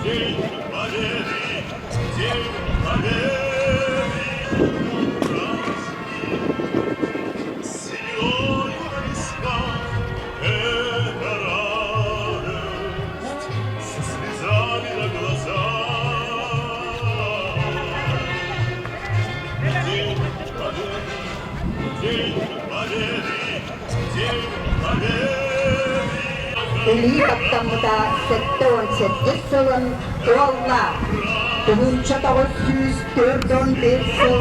День Победы, День Победы, праздник. Сединою на висках это радость, со слезами на глазах. День Победы, День Победы, День Победы. Илии баттаммыта 77 сылын туолла. 1941 сыл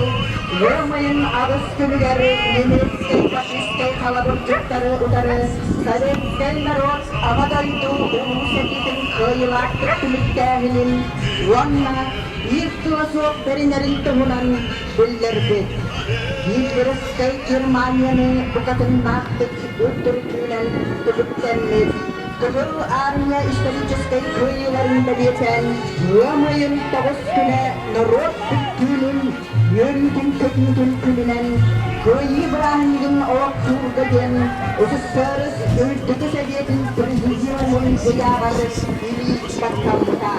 ыам ыйын аҕыс күнүгэр немецкэй фашистскай халабырдьыттары утары советскай народ Аҕа дойду Улуу сэриитин кыайыылаахтык түмүктээһинин уонна биир тыла суох бэринэрин туһунан биллэрбит. Гитлеровскай Германияны букатыннаахтык үрдүрүүнэн түмүктэммит Кыһыл Армия историческай кыайыыларын бэлиэтээн ыам ыйын тоҕус күнэ норуот бүттүүнүн үөрүүтүн-көтүүтүн күнүнэн Кыайыы бырааһынньыгын олохтуурга диэн СССР Үрдүкү Сэбиэтин Президиумун ыйааҕар илии баттаммыта.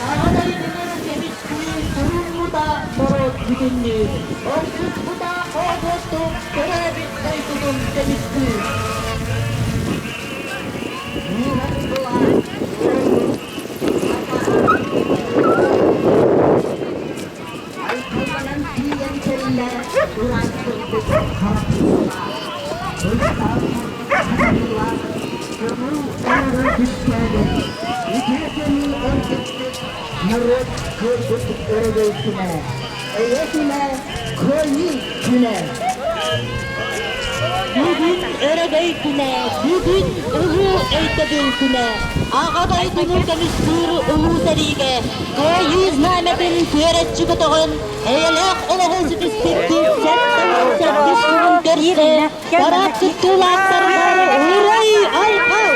Аҕа дойдуну көмүскүү туруммута норуот бүтүннүү, охсуспута хоодуоттук төрөөбүт дойдутун көмүскүү. Айхалланан тиийэн кэллэ ыраастырбыт харах Көҥүл олору түстээбит, үтүө кэми эргиппит норуот кыайбыт өрөгөй күнэ, эйэ күнэ, кыайыы күнэ! Бүгүн өрөгөй күнэ, бүгүн улуу өйдөбүл күнэ. Аҕа дойдуну көмүскүүр улуу сэриигэ Кыайыы знамятын күөрэччи көтөҕөн, эйэлээх олоҕу ситиспиккит 78 сылын көрсө парад кыттыылаахтарыгар Урай айхал!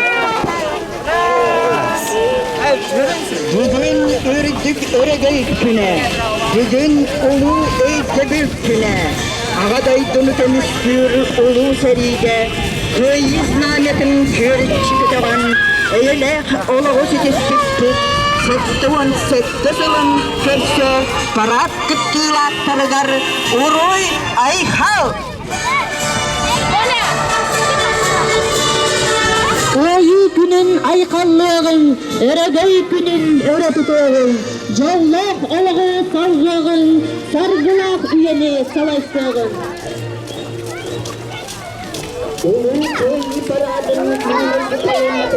Бүгүн үрдүк өрөгөй күнэ, бүгүн улуу өйдөбүл күнэ. Аҕа дойдуну көмүскүүр улуу сэриигэ Кыайыы знамятын күөрүччү көтөҕөн, эйэлээх олоҕу ситиспиппит 77 сылын көрсө парад кыттыылаахтарыгар Уруй Айхал! Кыайыы күнүн айхаллыаҕыҥ, өрөгөй күнүн өрө тутуоҕуҥ, дьоллоох олоҕу салҕыаҕыҥ, саргылаах үйэни салайсыаҕыҥ! Улуу Кыайыы параадын маҥнайгы кэллилэр,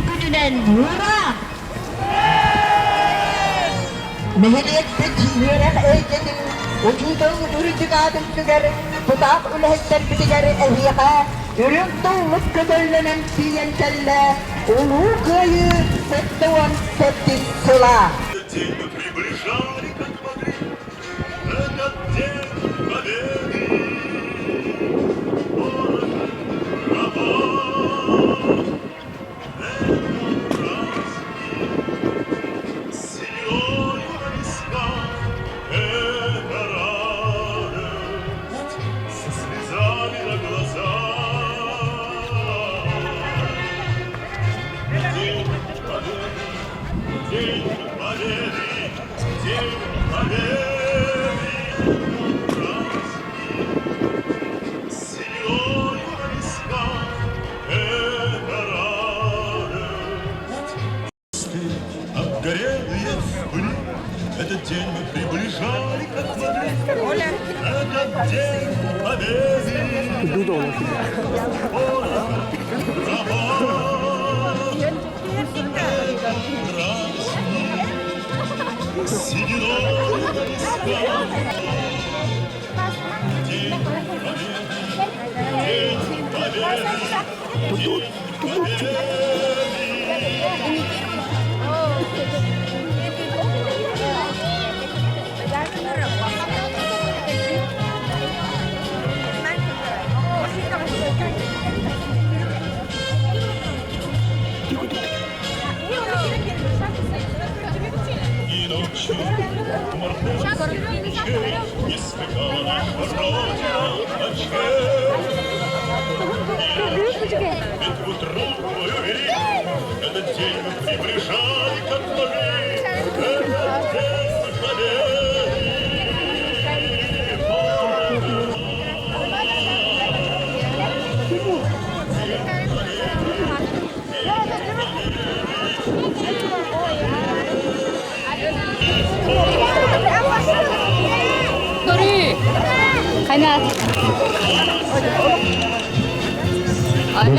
Күнүнэн ура! Нэһилиэкпит үөрэх эйгэтин учуутал үрдүк аатын сүгэр тутаах үлэһиттэрбитигэр эһиэхэ үрүҥ тыллык көтөллөнөн тиийэн кэллэ Улуу Кыайыы 77 сыла! День мы приближали, как могли, этот день победы. Город рабов, этот праздник. Сединою на висках это радость, со слезами на глазах. День Победы, День Победы, День Победы, праздник. Сединою на висках это радость. Обгорелые в пыли, этот день мы приближали, как могли. Этот день победы. Город рабов. Этот праздник сединою на висках. День Победы, День Победы, День Победы. И ночью мартовских ночей не смыкала наша Родина очей. Битву трудную вели, Этот день мы приближали, как могли, Этот день победы. Көрүү. Хайна. Ай,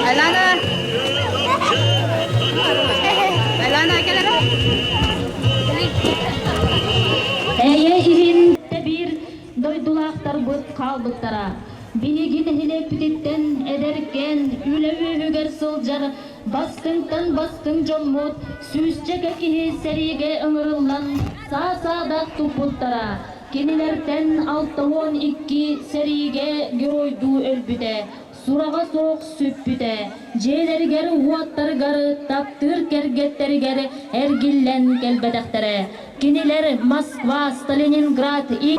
Айлана. Айлана кэлэрэ. Эйэ иһин биир дойдулаахтарбыт хаалбыттара. Биһиги нэһилиэкпититтэн эдэркээн үлэ үөһүгэр сылдьар бастыҥтан бастыҥ дьоммут сүүсчэкэ киһи сэриигэ ыҥырыллан саа-саадах туппуттара. Кинилэртэн 62 сэриигэ геройдуу өлбүтэ, сураҕа суох сүппүтэ, дьиэлэригэр-уоттарыгар таптыыр кэргэттэригэр эргиллэн кэлбэтэхтэрэ. Кинилэр Москва, Сталининград и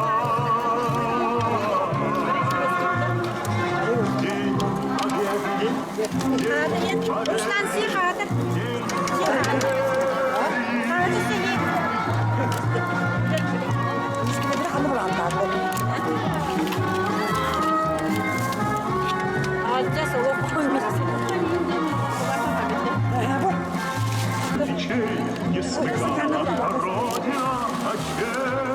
Не смыкала Родина очей.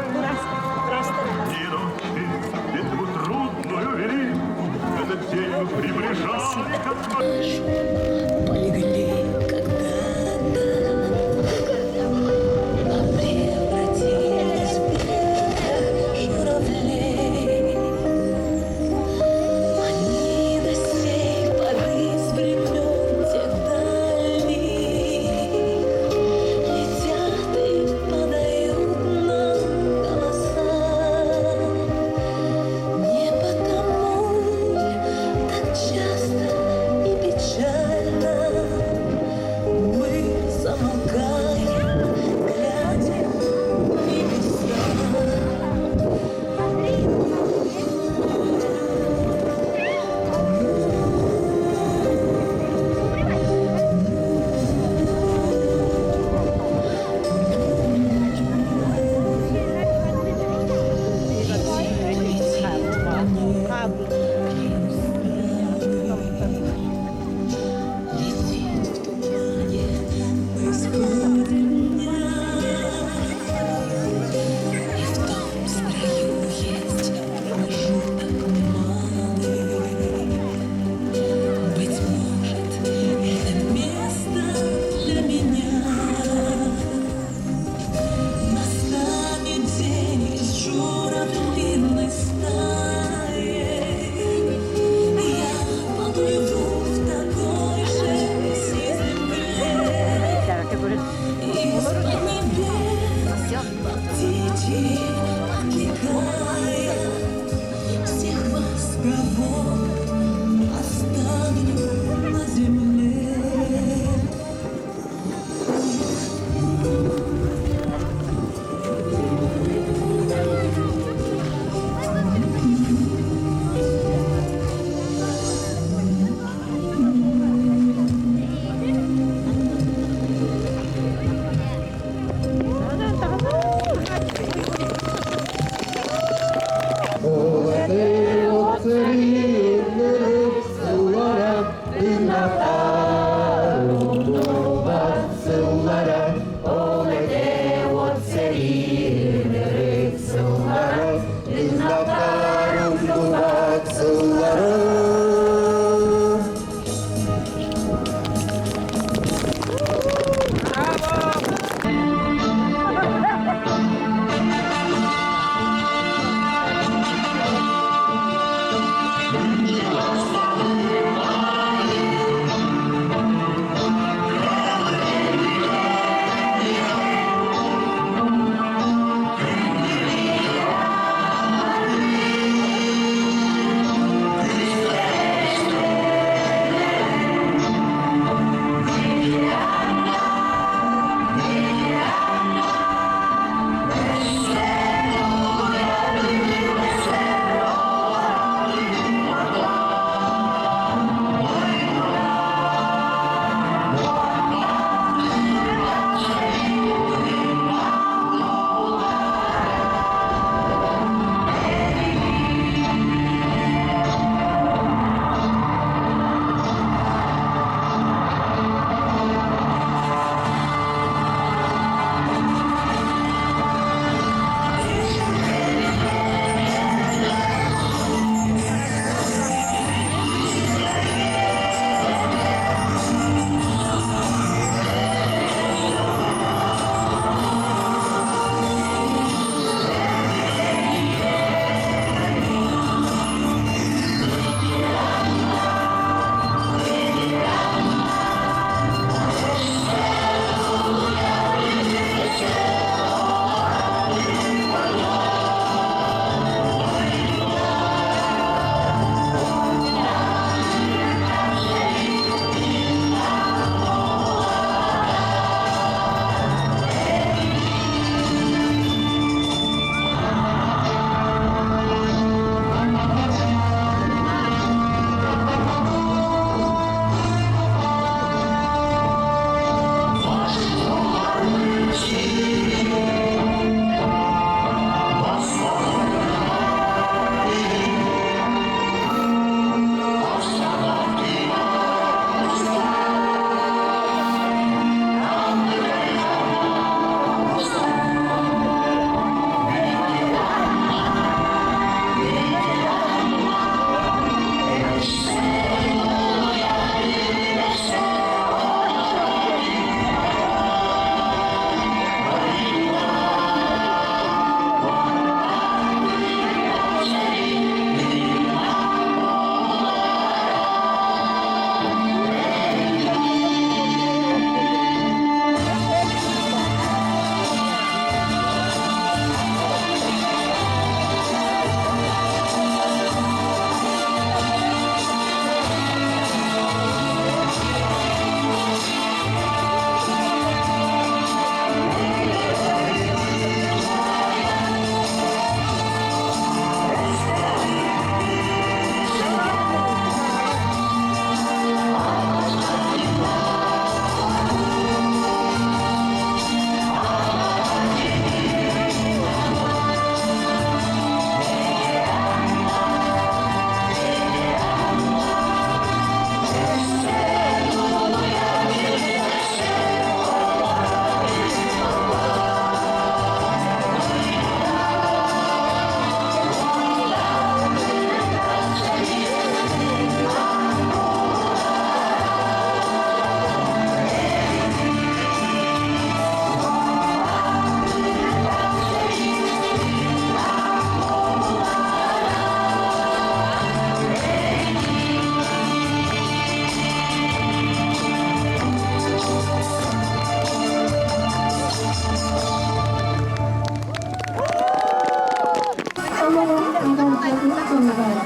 эйэтин туһугар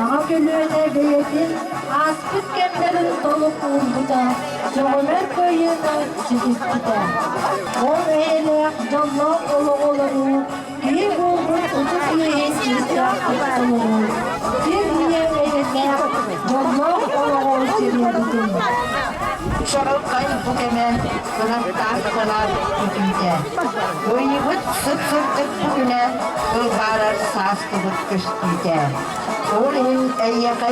аҕа көлүөнэ бэйэтин ааспыт кэмнэрин толук уурбута, сөҕүмэр кыайыыны ситиспитэ. Ол эйэлээх, дьоллоох олоҕу олоруу, киһи буолбут ытык иэһин чиэстээхтик толоруу, сир ийэ эйэлээх, дьоллоох олоҕу сириэдитин. Чаҕылхай бу кэмэ кынаттаах кылаат бүтүүтэ. Ыйыбыт сып-сырдык бу күнэ кылбаарар сааскыбыт көстүүтэ. Ол иһин эйиэхэ.